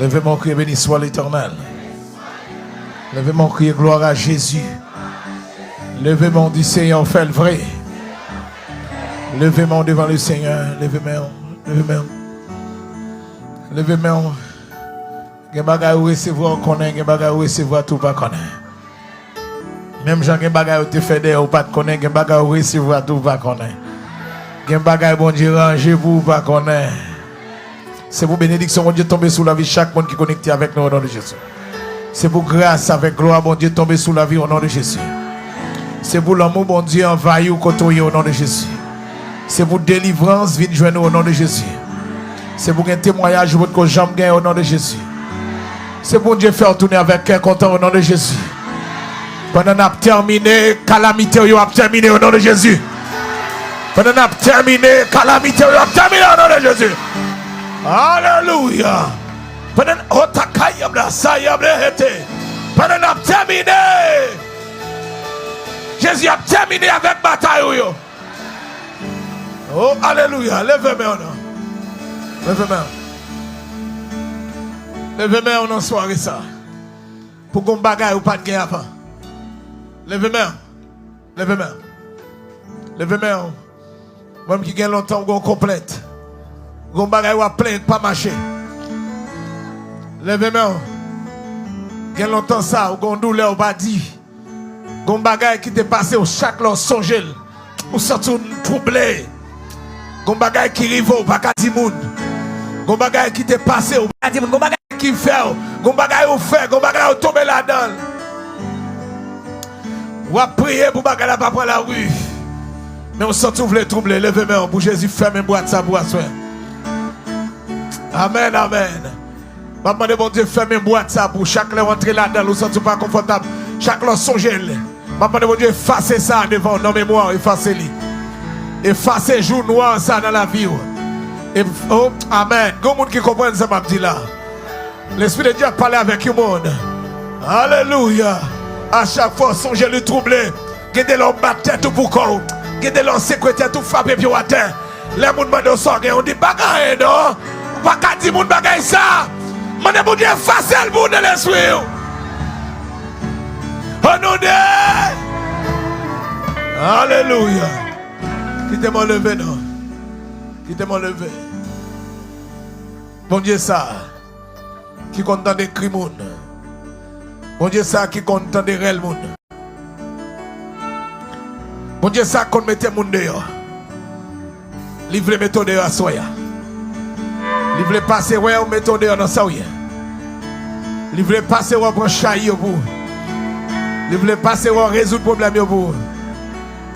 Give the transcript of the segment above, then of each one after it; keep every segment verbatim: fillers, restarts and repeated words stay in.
Leve men w, kriye, beni swa Letènèl. Leve men w, kriye, glwa a Jezi. Leve men w, di, Seyè, fè l vre. Leve men w devan le Seyè. Leve men w. Leve men w. Leve men w. Gen bagay ou resevwa, ou konnen. Gen bagay ou resevwa tou, ou pa konnen. Menm jan gen bagay ou te fè dèyè ou pa t konnen, gen bagay ou resevwa tou ou pa konnen. Gen bagay Bondye ranje pou ou pa konnen. Se pou benediksyon Bondye tonbe sou lavi chak moun ki konekte avèk nou, o non de Jezi. Se pou gras avèk glwa Bondye tonbe sou lavi, o non de Jezi. Se pou lanmou Bondye anvayi w kote w ye, o non de Jezi. Se pou delivrans vin jwenn ou, o non de Jezi. Se pou gen temwayaj ou potko janm gen, o non de Jezi. Se pou Bondye fè w tounen avèk kè kontan, o non de Jezi. Pandan n ap tèmine, kalamite w yo ap tèmine, o non de Jezi. Pandan n ap tèmine, kalamite w yo ap tèmine, o non de Jezi. Alelouya. Pandan n, otakayabla, sayable hete. Pandan n ap tèmine, Jezi ap tèmine avèk batay ou yo. Oh, alelouya. Leve men w non. Leve men w. Leve men w nan sware sa. Pou gon bagay ou pa t gen avan. Leve men w. Leve men w. Leve men w. Ou menm ki gen lontan ou gon konplent. Gon bagay w ap plenyen k pa mache. Leve men w. Gen lontan sa, ou gon doulè ou pa di. Gon bagay ki te pase w, chak lè w sonje l, ou santi w twouble. Gon bagay ki rive w, ou pa ka di moun. Gon bagay ki te pase w, ou pa ka di moun. Gon bagay ki fè w, gon bagay ou fè, gon bagay ou tonbe ladan l. W ap priye pou bagay la pa pran lari. Men ou santi w vle twouble, leve men w pou Jezi fèmen bwat sa pou aswè. Amèn, amèn. M ap mande Bondye fèmen bwat sa pou chak lè w antre ladan l, ou santi w pa konfòtab. Chak lè w sonje l, m ap mande Bondye efase sa devan w, nan memwa w, efase li. Efase jou nwa sa nan lavi w. E, oh, amèn. Gon moun ki konprann sa m ap di la? Lespri de Dye ap pale avèk yon moun. Alelouya. A chak fwa w sonje li twouble, gen de lè w bat tèt ou pou kò w. Gen de lè w sekwe tèt ou, frape pye w atè. Lè moun mande w sa w gen, ou di, "Pa gen anyen non." Ou pa ka di moun bagay sa. Mande Bondye efase l pou ou nan lespri w. O non de... Alelouya. Kite mwen leve non. Kite mwen leve. Bondye sa ki konn tande kri moun. Bondye sa ki konn tande rèl moun. Bondye sa konn mete moun deyò. Li vle mete w deyò aswè a. Li vle pase wè w, mete w deyò nan sa w ye. Li vle pase wè w pran chay yo pou ou. Li vle pase wè w rezoud pwoblèm yo pou ou.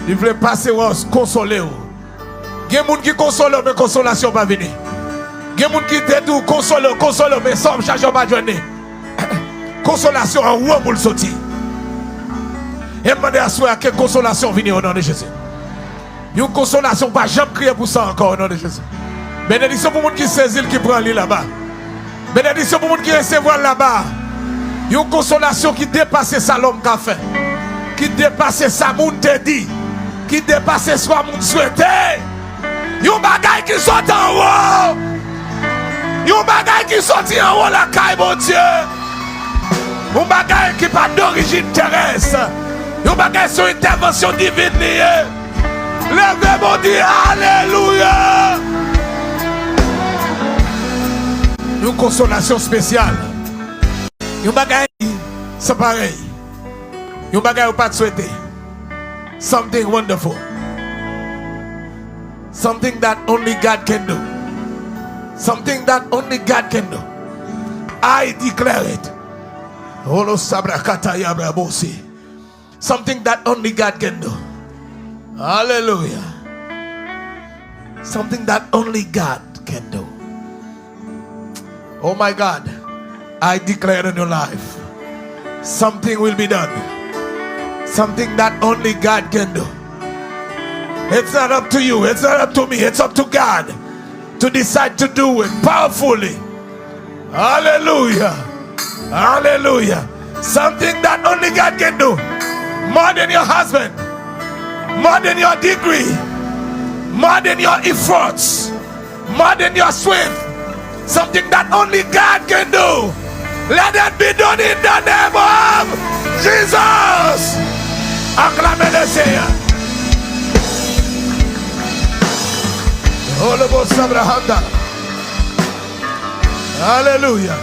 Li vle pase wè w konsole w. Gen moun ki konsole w, men konsolasyon pa vini. Gen moun ki te di w konsole w, konsole w, men sa w ap chache w pa jwenn li. Konsolasyon anwo pou l soti. E m mande aswè a ke konsolasyon vini o non de Jezi. Yon konsolasyon pa janm kriye pou sa ankò o non de Jezi. Benediksyon pou moun ki sezi l, ki pran li laba. Benediksyon pou moun ki resevwa l laba. Yon konsolasyon ki depase sa lòm ka fè, ki depase sa moun te di, ki depase sa moun swete. Yon bagay ki soti anwo. Yon bagay ki soti anwo lakay Bondye. Yon bagay ki pa dorijin terès. Yon bagay se yon entèvansyon divin li ye. Leve, Bondye, alelouya. Yon konsolasyon espesyal. Yon bagay san parèy. Yon bagay ou pa t swete. Something wonderful. Something that only God can do. Something that only God can do. I declare it. Olo sabra kataya brabosi. Something that only God can do. Hallelujah. Something that only God can do. Oh my God, I declare in your life, something will be done. Something that only God can do. It's not up to you, it's not up to me, it's up to God to decide to do it powerfully. Hallelujah. Hallelujah. Something that only God can do. More than your husband. More than your degree. More than your efforts. More than your strength. Something that only God can do. Let it be done in the name of Jesus. Acclame le Seigneur. Hallelujah.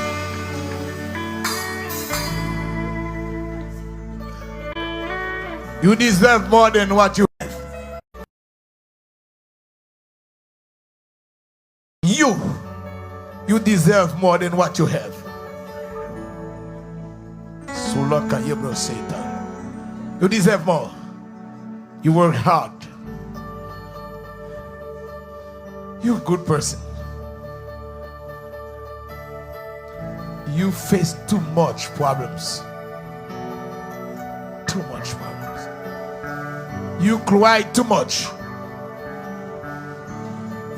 You deserve more than what you have. You, you deserve more than what you have. Sulaka yebro Satan. You deserve more. You work hard. You a good person. You face too much problems. Too much problems. You cry too much.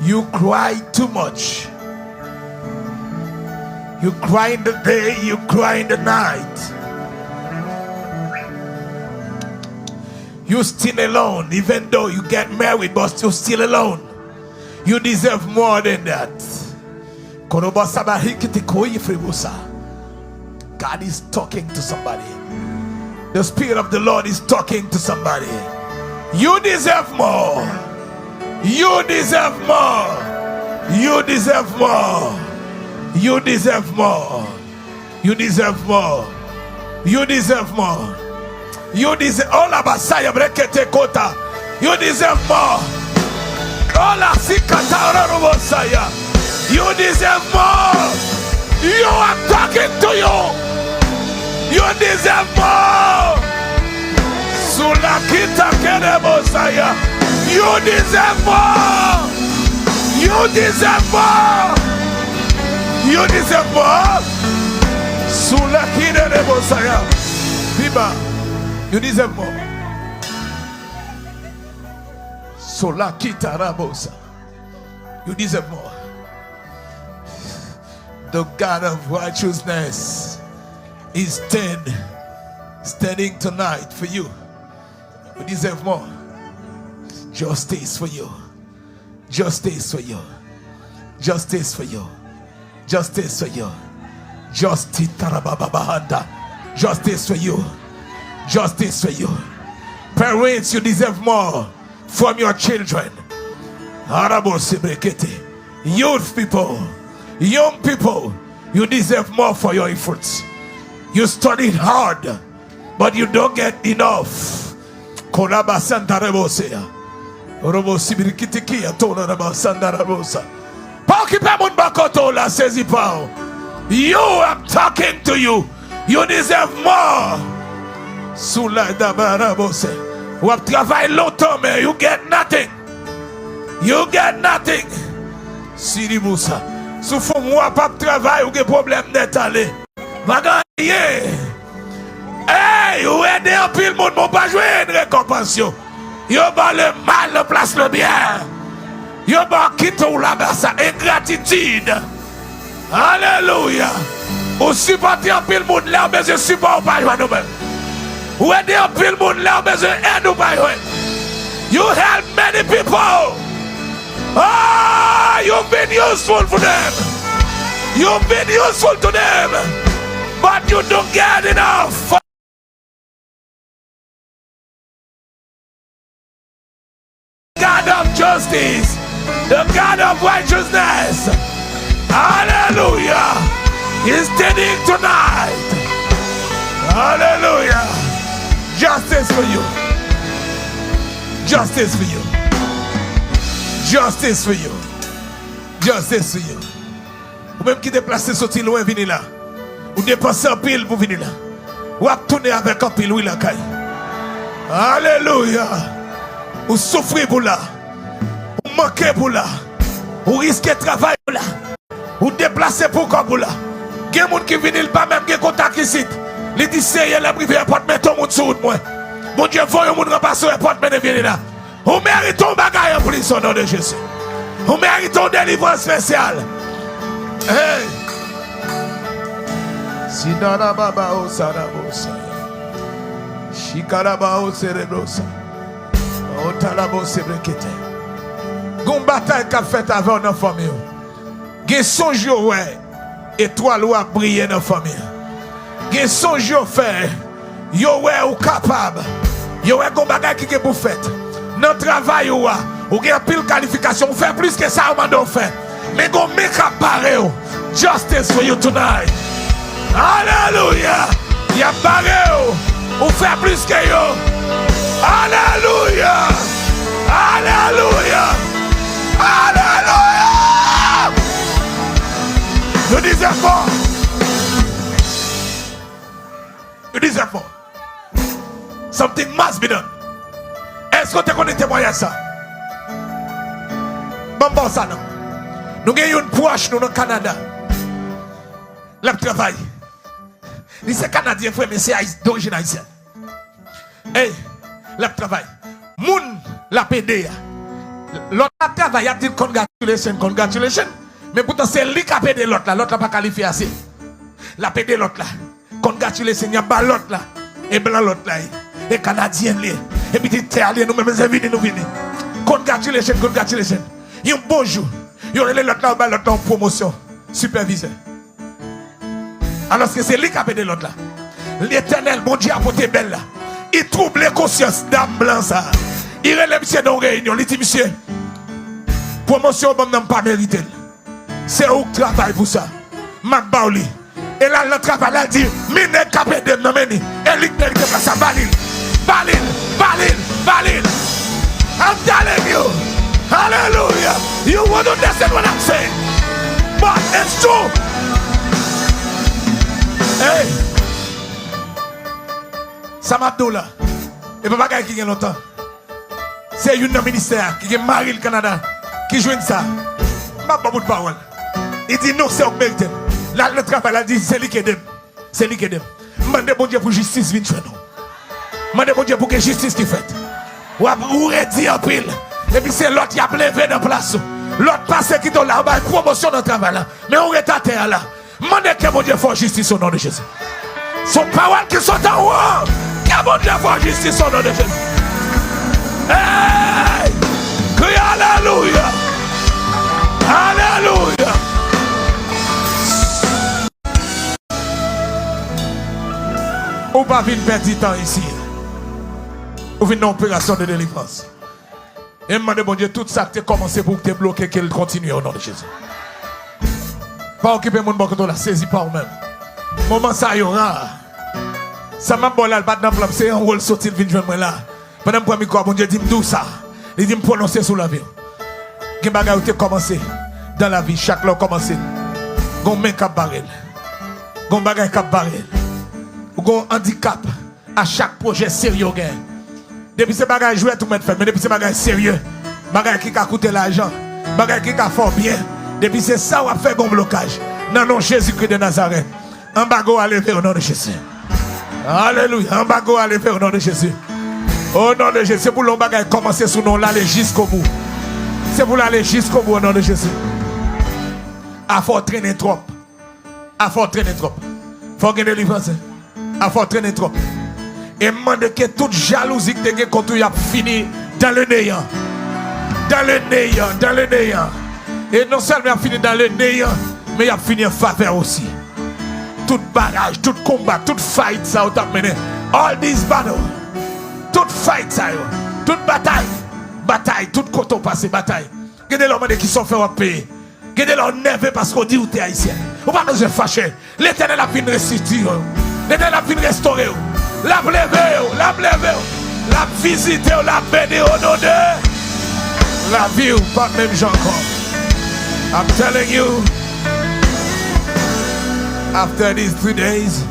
You cry too much. You cry in the day, you cry in the night. You still alone, even though you get married, but you still alone. You deserve more than that. Korobo sabahikiti koyi fribusa. God is talking to somebody. The Spirit of the Lord is talking to somebody. You deserve more. You deserve more. You deserve more. You deserve more. You deserve more. You deserve more. You deserve, oh la basaya brekete kota. You deserve more. Oh la sikata ororobosaya. You deserve more. You, I'm talking to you. You deserve more. Sulakita kerebosaya. You deserve more. You deserve more. You deserve more. Sulakine de Mosiah. Viva. You deserve more. Sulakita rabosa. You deserve more. The God of righteousness is stand, standing tonight for you. You deserve more. Justice for you. Justice for you. Justice for you. Justice for you. Justice tarababahanda. Justice for you. Justice for you. Parents, you deserve more from your children. Arabo sebrekete. Youth people, young people, you deserve more for your efforts. You studied hard. But you don't get enough. Kolaba santa rebosea. Robo sibirikitiki atora raba santa rebosa. Pa okipe moun bò kote w la, sezi pa w. You, I'm talking to you. You deserve more. Sula daba rabose. W ap travay lontan, men you get nothing. You get nothing. Siribusa. Si w fè yon mwa p ap travay, ou gen pwoblèm nèt ale. Pa gen anyen. Ey, ou ede anpil moun, men w pa jwenn rekonpans yo. Yo ba w le mal nan plas le byen. Yo ba w kite w laba sa. Engratitid. Alelouya. Ou sipòte anpil moun, lè w bezwen sipò, ou pa jwenn ou menm. Ou ede anpil moun, lè w bezwen èd, ou pa jwenn. You help many people. Oh, you've been useful for them. You've been useful to them. But you don't get enough. God of justice, the God of righteousness. Hallelujah. He's standing tonight. Hallelujah. Justice for you. Justice for you. Justice for you. Justice for you. Ou menm ki deplase soti lwen vini la. Ou depanse anpil pou vini la. W ap tounen avèk anpil wi lakay. Alelouya. Ou soufri pou la. Ou manke pou la. Ou riske travay pou la. Ou deplase pou kò pou la. Gen moun ki vini, li pa menm gen kontak isit. Li di, Seyè, lè m rive èpòt, mete yon moun sou wout mwen. Bondye voye yon moun ranpase w èpòt, mennen vini la. Ou merite yon bagay anplis, o non de Jezi. Ou merite yon delivrans espesyal. Hey! Sidarababa o sarabosa. Shikaraba o serebrosa. O talabo sebrekete. Gon batay k ap fèt avè w nan fanmi w. Gen sonj yo wè, etwal ou ap briye nan fanmi an. Gen sonj yo fè, yo wè ou kapab. Yo wè gon bagay ki gen pou fèt. Nan travay ou a, ou gen anpil kalifikasyon, ou fè plis ke sa yo mande w fè. Men gon men k ap bare w. Justice for you tonight. Alelouya! Y ap bare w. Ou fè plis ke yo. Alelouya! Alelouya! Alelouya! You deserve more. You deserve more. Something must be done. Èske w te konnen temwayaj sa? Ban m ba w sa non. Nou gen youn pwòch nou nan Kanada. L ap travay. Li se Kanadyen vre, men se Ayi-, dorijin ayisyèn. Ey, l ap travay. Moun l ap ede a. Lòt la ap travay, y ap di l congratulation, congratulation. Men poutan se li k ap ede lòt la, lòt la pa kalifye ase. L ap ede lòt la. Congratulation, y ap ba lòt la. E blan lòt la ye. E Kanadyen li ye. E pitit tè a li ye, nou menm se vini nou vini. Congratulation, congratulation. Yon bon jou, yo rele lòt la, yo ba lòt la yon pwomosyon. Sipèvizè. Alòske se li k ap ede lòt la. Letènèl, Bondye a pote bèl la. Li twouble konsyans dam blan sa a. Li rele misye nan yon reyinyon. Li di misye, pwomosyon w ban m nan, m pa merite l. Se ou k travay pou sa. M ap ba w li. E l al nan travay la, l di, men nèg k ap ede m nan, men li. E li k merite plas la, ba li l. Ba li l, ba li l, ba li l. I'm telling you. Hallelujah. You wouldn't understand what I'm saying. But it's true. Hey. Sa m ap di w la, e pa bagay ki gen lontan. Se youn nan ministè a ki gen mari l Kanada ki jwenn sa. M ap ba w bout pawòl. Li di, non, se ou k merite l. L al nan travay la, l di, se li k ede m. Se li k ede m. Mande Bondye pou jistis vin jwenn ou. Mande Bondye pou gen jistis ki fèt. W ap, ou redi anpil. Epi se lòt y ap leve nan plas ou. Lòt pase kite w la, ou bay pwomosyon nan travay la. Men ou ret atè a la. Mande ke Bondye fè w jistis o non de Jezi. Se yon pawòl ki sot anwo. Ke Bondye fè w jistis o non de Jezi. Hey! Kriye alelouya! Alelouya! Ou pa vin pèdi tan isi. Ou vin nan operasyon de delivrans. E m mande Bondye tout sa k te kòmanse pou w, k te bloke, ke l kontinye o non de Jezi. Pa okipe moun bò kote w la, sezi pa ou menm. Moman sa yo ra. Sa m ap ba w la, l pa t nan plan m, se anwo l soti, l vin jwenn mwen la. Pandan m pran mikwo a, Bondye di m di w sa. Li di m pwononse sou lavi w. Gen bagay ou te kòmanse dan lavi, chak lè w kòmanse, gon men k ap bare l. Gon bagay k ap bare l. Ou gon andikap. A chak pwojè serye w genyen. Depi se bagay jwèt ou mèt fè, men depi se bagay serye, bagay ki ka koute lajan, bagay ki ka fè w byen, depi se sa w ap fè, gon blokaj. Nan non Jezikri de Nazarèt, anbago a leve o non de Jezi. Alelouya, anbago a leve o non de Jezi. O non de Jezi, se pou lè yon bagay kòmanse sou non, l ale jiskobou. Se pou l ale jiskobou o non de Jezi. Afè w trennen twòp. Afè w trennen twòp. Fò w gen delivrans. Afè w trennen twòp. E m mande ke tout jalouzi ki te gen kont ou, y ap fini dans le néant. Dans le néant, dans le néant. E non sèlman y ap fini dans le néant, men y ap fini an favè w osi. Tout baraj, tout konba, tout fight sa yo t ap mennen. All these battle. Tout fight sa yo. Tout batay. Batay. Tout kote w pase, batay. Gen de lè w mande kisa w fè w ap peye. Gen de lè w nève paske w di w te ayisyen. Ou pa bezwen fache. Letènèl ap vin restistiye w. Letènèl ap vin restore w. L ap leve w. L ap leve w. L ap vizite w. L ap beni w o non de lavi w. Pa menm jan ankò. I'm telling you, after these three days,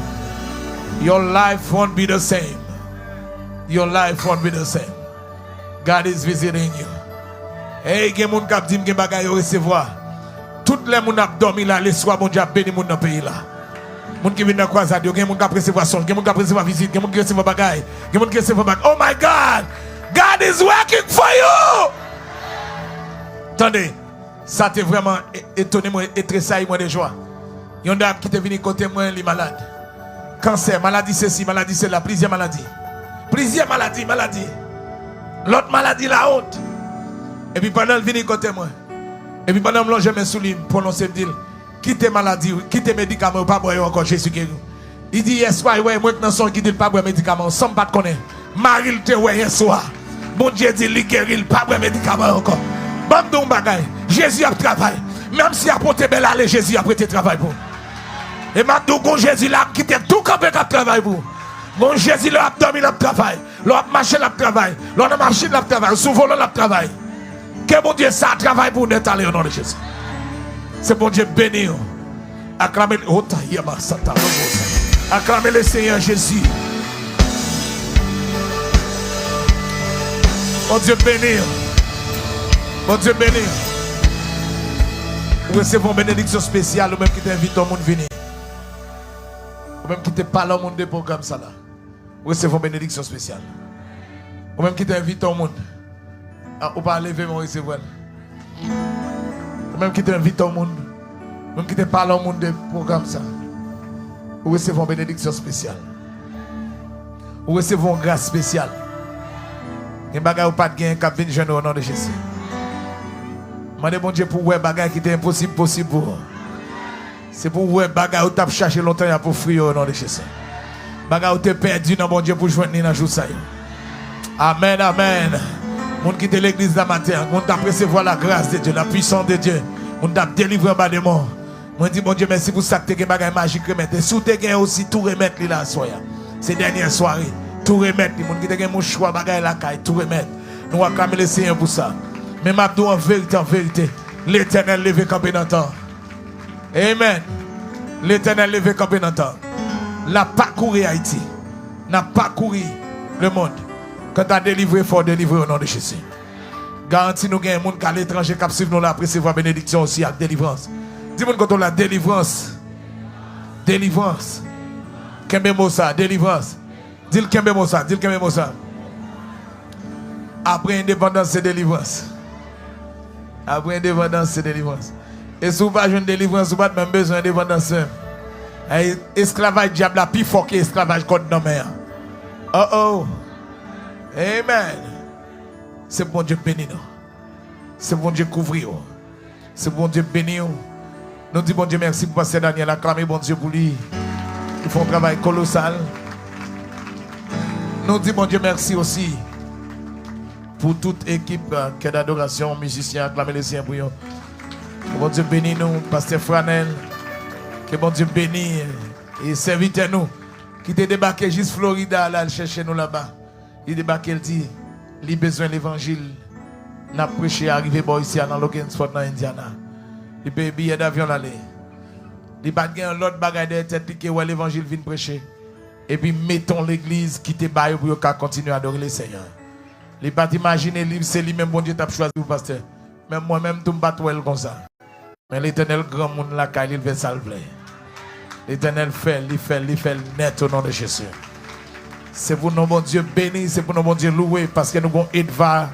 your life won't be the same. Your life won't be the same. God is visiting you. Hey, gen moun k ap di m gen bagay yo resevwa. Tout lè moun ap dòmi la, leswa Bondye ap beni moun nan peyi la. Moun ki vin nan kwazad yo, gen moun k ap resevwa sonj, gen moun k ap resevwa vizit, gen moun ki resevwa bagay, gen moun ki resevwa bagay. Oh my God! God is working for you! Tande. Sa te vrèman e-, etone mwen e tresayi mwen de jwa. Yon dam ki te vini kote mwen, li malad. Kansè, maladi sesi, maladi sela, plizyè maladi. Plizyè maladi, maladi. Lòt maladi, lawont. Epi pandan l vini kote mwen, Epi pandan m lonje men sou li, m pwononse, m di l, "Kite maladi, kite medikaman yo, pa bwè yo ankò, Jezi geri w." Li di, yèswa, li wè mwen k nan sonj ki di l pa bwè medikaman yo, san m pa t konnen. Mari l te wè yèswa. Bondye di li geri l, pa bwè medikaman yo ankò. Ban m di w yon bagay, Jezi ap travay. Menm si y ap pote bèl ale, Jezi ap rete travay pou ou. E m ap di w, gon Jezi la, m kite tou kanpe k ap travay pou ou. Gon Jezi lè w ap dòmi, l ap travay. Lè w ap mache, l ap travay. Lè w nan machin, l ap travay. Ou sou volan, l ap travay. Ke Bondye sa a travay pou w nèt ale, o non de Jezi. Se Bondye beni w. Aklame l, o ta yama sata lobosa. Aklame le Senyè Jezi. Bondye beni w. Bondye beni w. Ou resevwa yon benediksyon espesyal, ou menm ki te envite yon moun vini. Ou menm ki te pale yon moun de pwogram sa la. Ou resevwa yon benediksyon espesyal. Ou menm ki te envite yon moun. Ah, ou pa leve men w resevwa l. Ou menm ki te envite yon moun. Ou menm ki te pale yon moun de pwogram sa. Ou resevwa yon benediksyon espesyal. Ou resevwa yon gras espesyal. Gen bagay ou pa t genyen k ap vin jwenn ou o non de Jezi. Mande Bondye pou w wè bagay ki te enposib posib pou ou. Se pou w wè bagay ou t ap chache lontan y ap ofri yo o non de Jezi. Bagay ou te pèdi nan Bondye pou jwenn li nan jou sa yo. Amèn, amèn. Moun ki te legliz la maten an, moun t ap resevwa la gras de Dye, la pwisans de Dye. Moun t ap delivre anba demon. Mwen di Bondye mèsi pou sa k te gen bagay majik remèt. E si w te gen osi, tou remèt li la aswè a. Se dènye sware. Tou remèt li. Moun ki te gen mouchwa bagay lakay, tou remèt. Nou aklame Lesenyè pou sa. Men m ap di w an verite, an verite, Letènèl leve kanpe nan tan. Amen. Letènèl leve kanpe nan tan. L ap pakouri Ayiti. N ap pakouri lemonn. Kanta delivre, fò w delivre o non de Jezi. Garanti nou gen moun k aletranje k ap swiv nou la ap resevwa benediksyon osi ak delivrans. Di moun kote w la, delivrans. Delivrans. Kenbe mo sa, delivrans. Di l kenbe mo sa, di l kenbe mo sa. Apre endepandans, se delivrans. Apre endepandans, se delivrans. E si w pa jwenn delivrans, ou pa t menm bezwen endepandans menm. Ay, esklavaj dyab la pi fò ke esklavaj kòd nan men an. Oh oh. Amen. Se Bondye k beni nou. Se Bondye k kouvri w. Se Bondye k beni w. Nou di Bondye mèsi pou pastè Daniel. Aklame Bondye pou li. Li fè yon travay kolosal. Nou di Bondye mèsi osi pou tout ekip, euh, kè dadorasyon, mizisyen, aklame Lesenyè pou yo. Ke Bondye beni nou, pastè Franel. Ke Bondye beni, e sèvitè nou ki te debake jis Florida, al, al chèche nou laba. Li debake, l di li bezwen levanjil n ap preche a rive bò isi a nan Logansport, nan Indiana. Li peye biyè davyon l ale. Li pa t gen yon lòt bagay dèyè tèt li ke wè levanjil vin preche. Epi mete yon legliz ki te ba yo pou yo ka kontinye adore Lesenyè. Li pa t imajine li, se li menm Bondye t ap chwazi pou pastè. Menm mwen menm tou, m pa t wè l konsa. Men Letènèl granmoun lakay li, l fè sa l vle. Letènèl fè l, li fè l, li fè l nèt o non de Jezi. Se pou non Bondye beni, se pou non Bondye louwe, paske nou gon Edva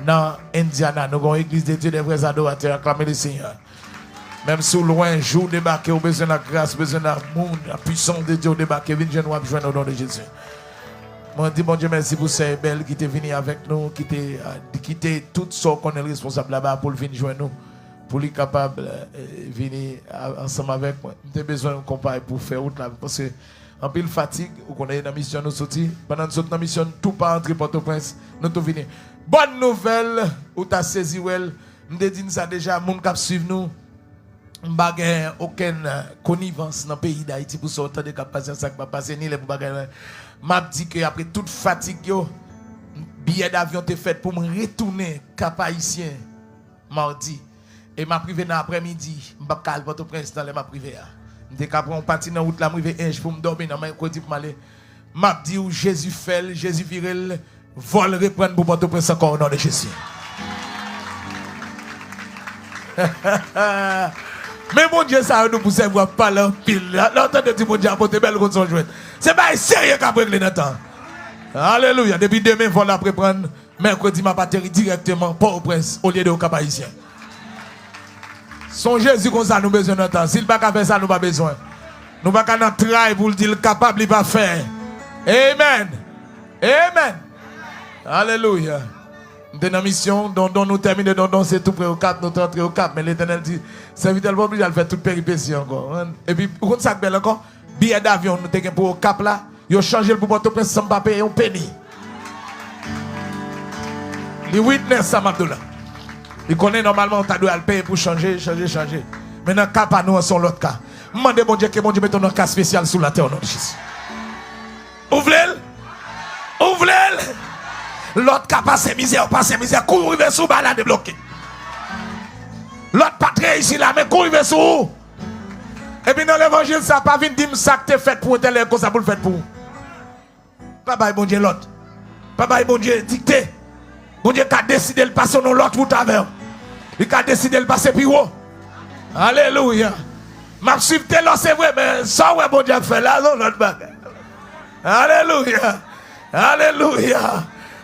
nan Indiana, nou gon Église de Dieu des Vrais Adorateurs, aklame Lesenyè. Menm si w lwen, jou w debake, ou bezwen lagras, ou bezwen lamou, la puissance de Dieu, ou debake, vin jwenn, w ap jwenn o non de Jezi. Mwen di Bondye mèsi pou sè Ebèl ki te vini avèk nou, ki te, ah, kite tout sa w konnen l responsab laba pou l vin jwenn nou, pou li kapab, eh, vini a-, ansanm avèk mwen. M te bezwen yon konpay pou fè wout la, paske anpil fatig, ou konnen nan misyon nou soti. Pandan n sot nan misyon, n tou pa antre Pòtoprens, nou tou vini. Bòn nouvèl, ou ta sezi wè l. M te di n sa deja, moun k ap swiv nou, m pa gen okenn, eh, konivans nan peyi Dayiti pou sa w tande k ap pase, sa k p ap pase, ni lè pou bagay la. M ap di ke apre tout fatig yo, biyè davyon te fèt pou m retounen Kap Ayisyen madi. E m ap rive nan aprèmidi, m p ap ka al Pòtoprens nan lè m ap rive a. M te ka pran yon pati nan wout la, m rive Ench pou m dòmi nan mèkredi pou m ale. M ap di w, Jezi fè l, Jezi vire l, vòl reprann pou Pòtoprens ankò, o non de Jezi. Men Bondye sa yo nou pou sèvi w ap pale anpil. Lè w tande di Bondye a pote bèl konson jwèt. Se bagay serye k ap regle nan tan. Alelouya. Depi demen, vòl ap reprann. Mèkredi, m ap ateri dirèkteman Pòtoprens olye de Okap Ayisyen. Se yon Jezi konsa nou bezwen nan tan. Si l pa ka fè sa, nou pa bezwen. Nou pa ka nan tray pou l di l kapab, li pa fè. Amen. Amen. Alelouya. M te nan misyon, Dondon, nou tèmine Dondon, se tou pre Okap, nou te antre Okap, men Letènèl di, sèvitè l pa oblije al fè tout peripesi ankò. Epi, ou konn sa k bèl ankò? Biyè davyon nou te gen pou Okap la, yo chanje l pou Pòtoprens san m pa peye yon peni. Li witness sa m ap di w la. Li konnen nòmalman ou ta dwe al peye pou chanje, chanje, chanje. Men nan ka pa nou an, se yon lòt ka. M mande Bondye ke Bondye mete w nan ka espesyal sou latè o non de Jezi. Ou vle l? Ou vle l? Lòt ka pase mizè, ou pase mizè, kou rive sou w, bagay la debloke. Lòt pa t reyisi la, men kou rive sou ou. Epi nan levanjil sa, pa vin di m sa k te fèt pou entèl konsa pou l fèt pou ou. Pa bay Bondye lòt. Pa bay Bondye dikte. Bondye ka deside l pase w nan lòt wout avè w. Li ka deside l pase pi wo. Alelouya. M ap swiv Telò, se vre, men sa w wè Bondye ap fè la, se yon lòt bagay. Alelouya. Alelouya.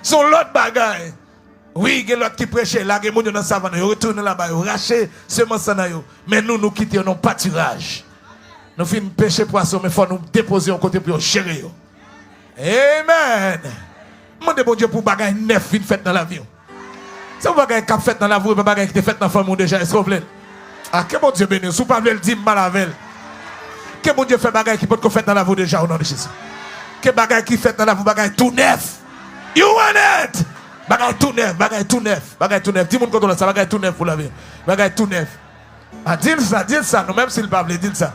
Se yon lòt bagay. Wi, gen lòt ki preche, lage moun yo nan savann, yo retounen laba, yo rache semans lan nan yo. Men nou, nou kite yo nan patiraj. Nou fin peche pwason, men fò nou depoze yon kote pou yo jere yo. Amen. Mande Bondye pou bagay nèf vin fèt nan lavi w. Se yon bagay k ap fèt nan lavi w, e pa bagay ki te fèt nan fanmi w deja, èske w vle l? A, ke Bondye beni w. Si w pa vle l, di m, m al avè l. Ke Bondye fè bagay ki potko fèt nan lavi w deja, o non de Jezi. Ke bagay ki fèt nan lavi w, bagay tou nèf. You want it? Bagay tou nèf, bagay tou nèf, bagay tou nèf. Di moun kote w la sa, bagay tou nèf pou lavi w. Bagay tou nèf. A, di l sa, di l sa, non, menm si l pa vle, di l sa.